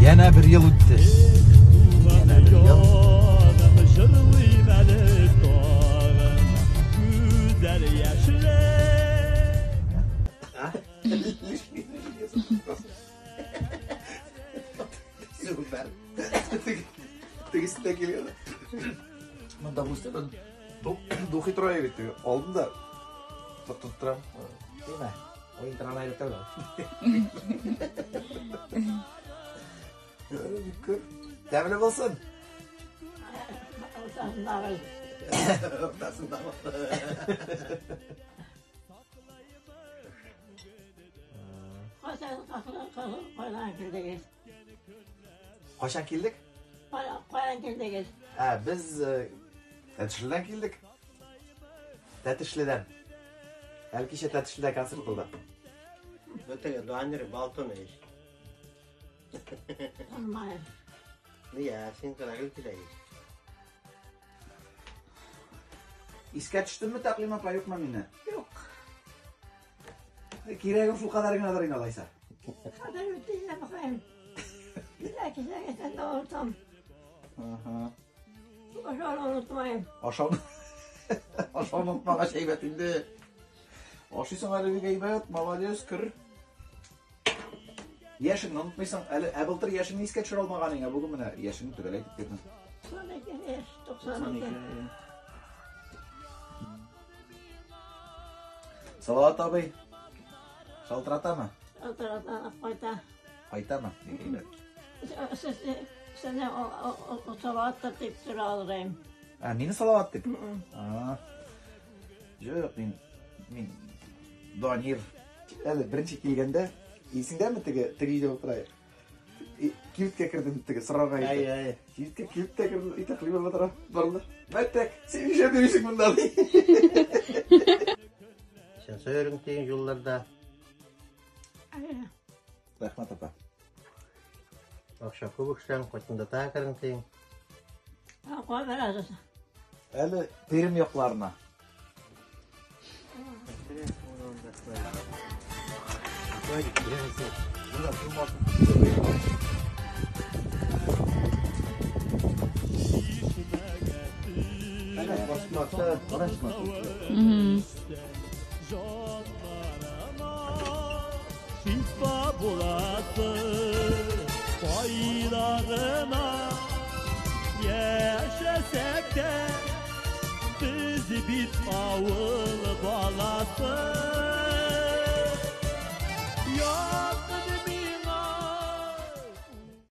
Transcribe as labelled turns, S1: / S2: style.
S1: Янә бер ел үтте. Янә бер ел. Супер. Тегесе дә килгән. Монда бу өстәлдән духи тора бит. Алдым да тоттырып торам. Димә. Уен торган әйбер түгел. Тәмле булсын. Уртасында.
S2: Кайдан килдегез?
S1: Кайчан килдек?
S2: Кайдан килдегез?
S1: Ә, без Тәтешледән килдек. Тәтешледән. Әле кичә Тәтешледә концерт булды.
S3: Бөтен Данир Балтунович.
S2: Нормально.
S3: Нигә син кырагыл киләгез?
S1: Искә төштеңме, Тәкълим апа, юкмы мине?
S2: Юк.
S1: Кирәгем шул кадәр генәдер инде алайса.
S2: Хәзер үтте бакайым. Килә килә килә онытам.
S1: Ага.
S2: Ашауны онытмайым.
S1: Ашауны Ашауны онытмагач әйбәт инде. Ашыйсың әле бик әйбәт, молодец, кер. Яшеңне онытмыйсың. Әле ә былтыр яшеңне искә төшерә алмаган идең, ә бүген менә яшеңне төгәл әйтеп бирдең.
S2: 92 яшь, 92.
S1: Салават абый шалтыратамы?
S2: Шалтырата, кайта.
S1: Кайтамы? Бик әйбәт.
S2: Сине Салават дип тора алырым.
S1: Ә, мине Салават дип? А. Юк, мин Данир. Әле беренче килгәндә, исеңдәме теге теге өйдә утыра. Кибеткә кердем теге сорарга
S3: Әй,
S1: итеп.
S3: әй.
S1: Кибеткә килеп тә кердем, итә хлеба тора. Барлы. Мәттәк, син нишләп йөрисең монда ди.
S3: Сен сөйрүң дигән юлларда
S1: Рәхмәт апа.
S3: акча күп эшләң, кайтында та керең дигән.
S2: Кая барасыз?
S1: Әле Пермь якларына.
S4: Şifa bulası Faydağına Yaşasak da Biz bir avul balası.